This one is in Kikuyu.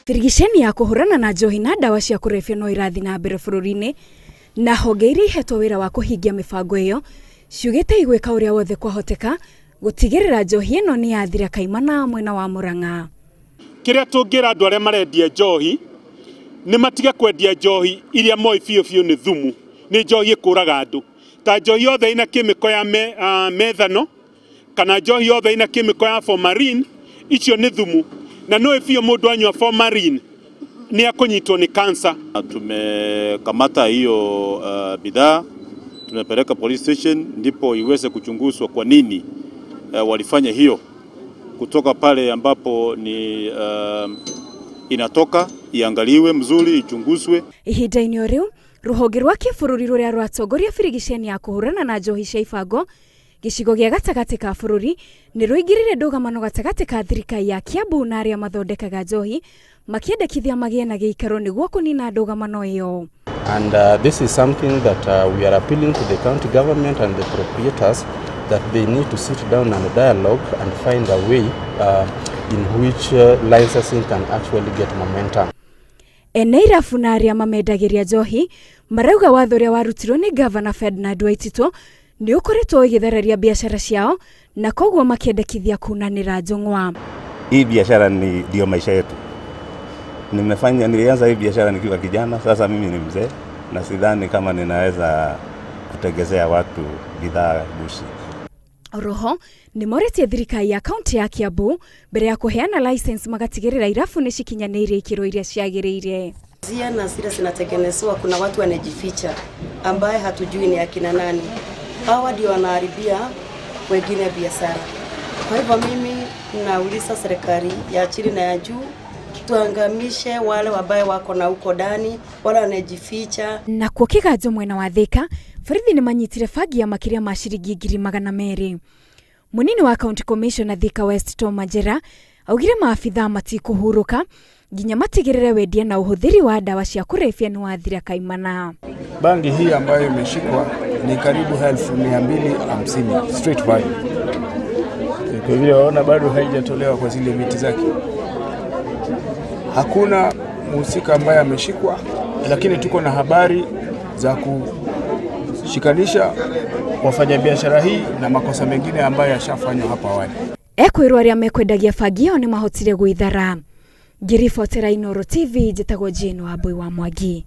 Birigiceni ya kũhũrana na njohi na ndawa cia kũrebia no irathi na mbere bũrũri-inĩ, na honge iria ihetwo wĩra wa kũhingia mĩbango ĩyo ciugĩte igwĩka ũrĩa wothe kwahoteka gũtigĩrĩra njohi ĩno nĩ yathira kaimana mwena wa Murang'a. Kĩrĩa tũngĩra andũ arĩa marendia njohi nĩ matige kwendia njohi iria moĩ biũ biũ nĩ thumu, nĩ njohi ĩkũraga andũ. Ta njohi yothe ina kĩmĩko ya methano kana njohi yothe ina kĩmĩko ya formalin, icio nĩ thumu. Na no biũ mũndũ anyua formalin nĩ akũnyitwo nĩ cancer. Tumekamata hiyo bidhaa, tumepeleka police station ndipo iweze kuchunguzwa kwa nini walifanya hiyo. Kutoka pale ambapo ni inatoka iangaliwe mzuri, ichunguzwe. Ihinda-inĩ o rĩu rũhonge rwa kĩbũrũri rũrĩa rwatongoria birigiceni ya kũhũrana na njohi cia ibango gĩcigo gĩa gatagatĩ ka bũrũri nĩ rũingĩrire ndũgamano gatagatĩ ka thirikari ya Kiambu na arĩa mathondekaga njohi makĩendekithia magĩe na gĩikaro nĩguo kũnina ndũgamano ĩyo. And this is something that we are appealing to the county government and the proprietors that they need to sit down and dialogue and find a way in which licensing can actually get momentum. Ene irabu na arĩa mamendagĩria njohi marauga watho ũrĩa warutirwo nĩ Gavana Ferdinand Waititu nĩ ũkoretwo ũgĩthararia biacara ciao na koguo makĩendekithia kunanĩra njũng'wa. Hii biashara ni ndio maisha yetu. Nilianza hii biashara nikiwa kijana, sasa mimi ni mzee na sidhani kama ninaweza kutegezea watu bidhaa gushi. Oroho nĩ morĩtie thirikari ya kaunti ya Kiambu mbere ya kũheana license magatigĩrĩra irabu nĩ cikinyanĩirie ikĩro iria ciagĩrĩire. Zia na zile zinatengenezwa, kuna watu wanajificha ambaye hatujui ni akina nani. Hawa ndio wanaharibia wengine biashara. Kwa hivyo mimi nauliza serikali ya chini na ya juu tuangamishe wale wabaye wako na huko ndani, wale wanajificha. Na kuo kĩganjo mwena wa Thika, borithi nĩ manyitire bangi ya makĩria ma ciringi 200,000. Munini wa County Commissioner Thika West Tom Manjera augire maabithaa matikũhurũka nginya matigĩrĩre wendia na ũhũthĩri wa ndawa cia kũrebia nĩ wathira kaimana. Bangi hii ambayo imeshikwa ni karibu 250,000 street value. Kwa vile waona bado haijatolewa kwa zile miti zake. Hakuna mhusika ambaye ameshikwa, lakini tuko na habari za kushikanisha wafanyabiashara hii na makosa mengine ambayo yashafanywa hapa awali. Ekwirwo aria mekwendagia bangi ĩyo nĩ mahotire gwĩthara. Ngĩribotera Inooro TV njĩtagwo Jane Wambui wa Mwangi.